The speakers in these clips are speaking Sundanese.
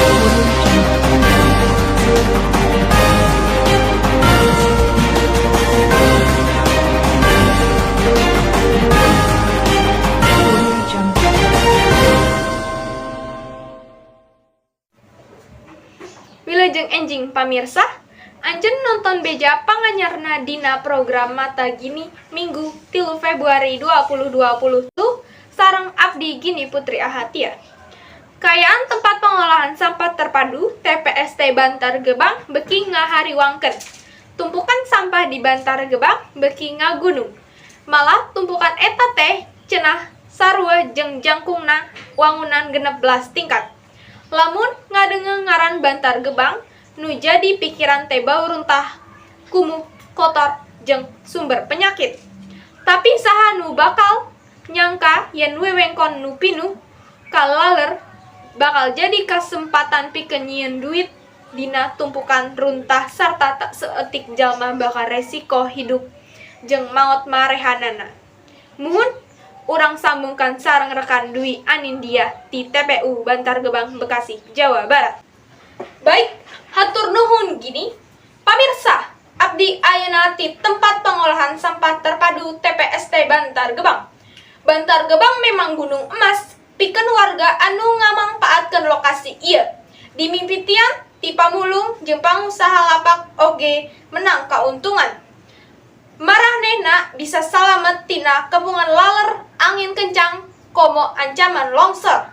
Audio Jungle. Wilujeng enjing, pamirsa, anjeun nonton beja panganyarna dina program Mata Gini, Minggu 3 Februari 2020 sareng abdi, Gini Putri Ahatia. Kaayaan tempat pengolahan sampah terpadu TPST Bantar Gebang beuki ngahariwangkeun. Tumpukan sampah di Bantar Gebang beuki ngagunung. Malah tumpukan eta teh cenah sarua jeung jangkungna wangunan 16 tingkat. Lamun ngadenge ngaran Bantar Gebang, nu jadi pikiran teh bau runtah, kumuh, kotor, jeung sumber penyakit. Tapi saha nu bakal nyangka yen wewengkon nu pinuh ku laler bakal jadi kasempatan pikeun nyieun duit dina tumpukan runtah sarta tak saeutik jalma bakal resiko hidup jeung maot marehanana. Muhun, urang sambungkan sareng rekan Dwi Anindya ti TPU Bantar Gebang, Bekasi, Jawa Barat. Baik, hatur nuhun, Gini. Pamirsa, abdi ayeuna ti tempat pengolahan sampah terpadu TPST Bantar Gebang. Bantar Gebang memang gunung emas pikeun warga anu ngamangpaatkeun lokasi ieu. Dimimitian ti pamulung jeung pangusaha lapak oge menang kauntungan. Maranehna bisa salamet tina kepungan laler, angin kencang, komo ancaman longsor.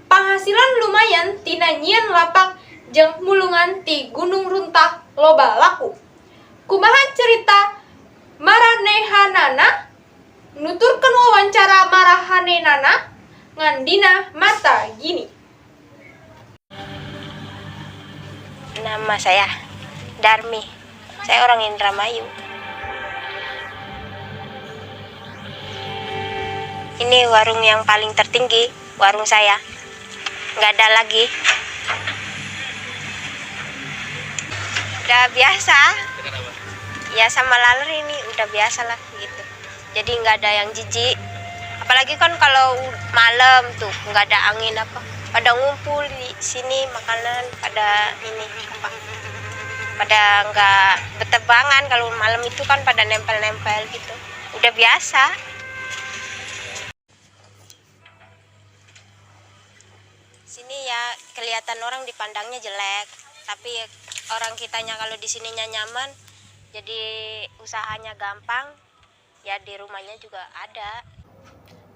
Panghasilan lumayan tina nyieun lapak jeung mulungan ti gunung runtah loba laku. Kumaha cerita maranehanana? Nuturkeun wawancara maranehanana ngan dina Mata Gini. Nama saya Darmi. Saya orang Indramayu. Ini warung yang paling tertinggi, warung saya. Nggak ada lagi. Udah biasa. Ya, sama laler ini udah biasa lah gitu. Jadi nggak ada yang jijik. Apalagi kan kalau malam tuh nggak ada angin apa. Pada ngumpul di sini makanan pada ini apa, pada nggak beterbangan. Kalau malam itu kan pada nempel-nempel gitu. Udah biasa. Sini ya kelihatan orang dipandangnya jelek, tapi orang kitanya kalau di sininya nyaman, jadi usahanya gampang, ya di rumahnya juga ada.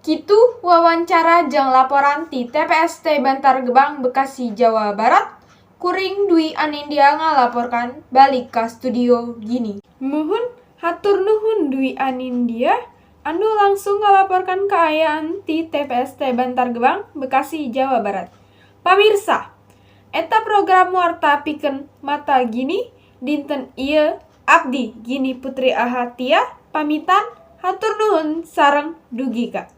Kitu wawancara jeung laporan ti TPST Bantar Gebang, Bekasi, Jawa Barat. Kuring Dwi Anindya ngalaporkan balik ka studio Gini. Muhun, hatur nuhun Dwi Anindya anu langsung ngalaporkan kaayaan ti TPST Bantar Gebang, Bekasi, Jawa Barat. Pamirsa, eta program warta pikeun Mata Gini dinten ieu. Abdi, Gini Putri Ahatia, pamitan, hatur nuhun sareng dugi ka.